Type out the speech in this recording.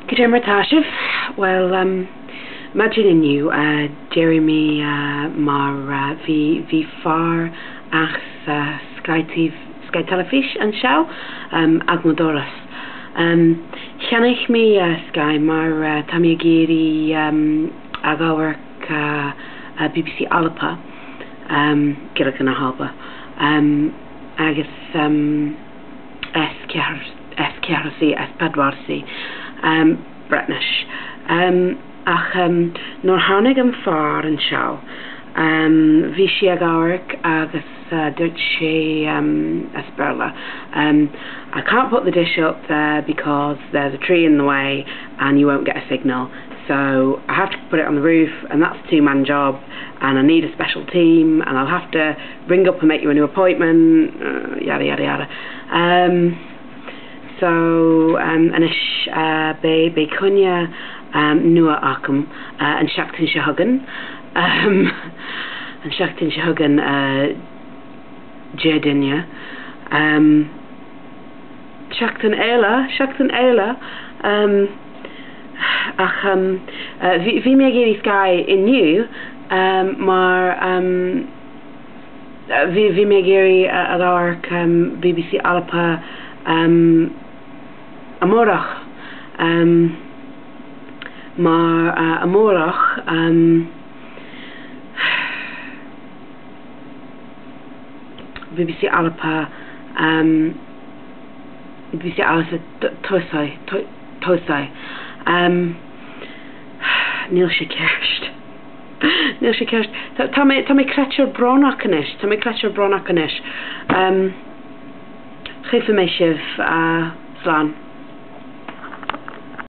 Cad é mar tá sibh? Bhuel, maidin inniu, d'éirigh mé mar bhí, bhí fear as Sky TV, Sky Teilifís anseo ag mo doras. Cheannaigh mé Sky mar tá mé ag iarraidh ag amharc BBC Alba, Gaeilge na hAlba, agus S4. S4C, S4C, Breatnais. Ach nuair tháinig an fear anseo, bhí sé ag amharc agus dúirt sé as Béarla, I can't put the dish up there because there's a tree in the way and you won't get a signal, so I have to put it on the roof and that's a two-man job and I need a special team and I'll have to ring up and make you a new appointment, yada yada yada. Um, so, um, anois uh, beidh, beidh coinne um, nua agam uh, an seachtain seo chugainn. Um, an seachtain seo chugainn uh, Dé Luain. Um, seachtain eile, seachtain eile. Um, ach um, uh, bhí, bhí mé ag iarraidh Sky inniu um, mar um, Bhí, bhí mé ag iarraidh ag amharc BBC Alba amárach mar amárach BBC Alba BBC Alba tosai, tosai. Níl sé ceist. Níl sé ceist. Tá mé, tá mé creidtear brónach anois. Tá mé creidtear brónach anois. Chífidh mé sibh. Slán.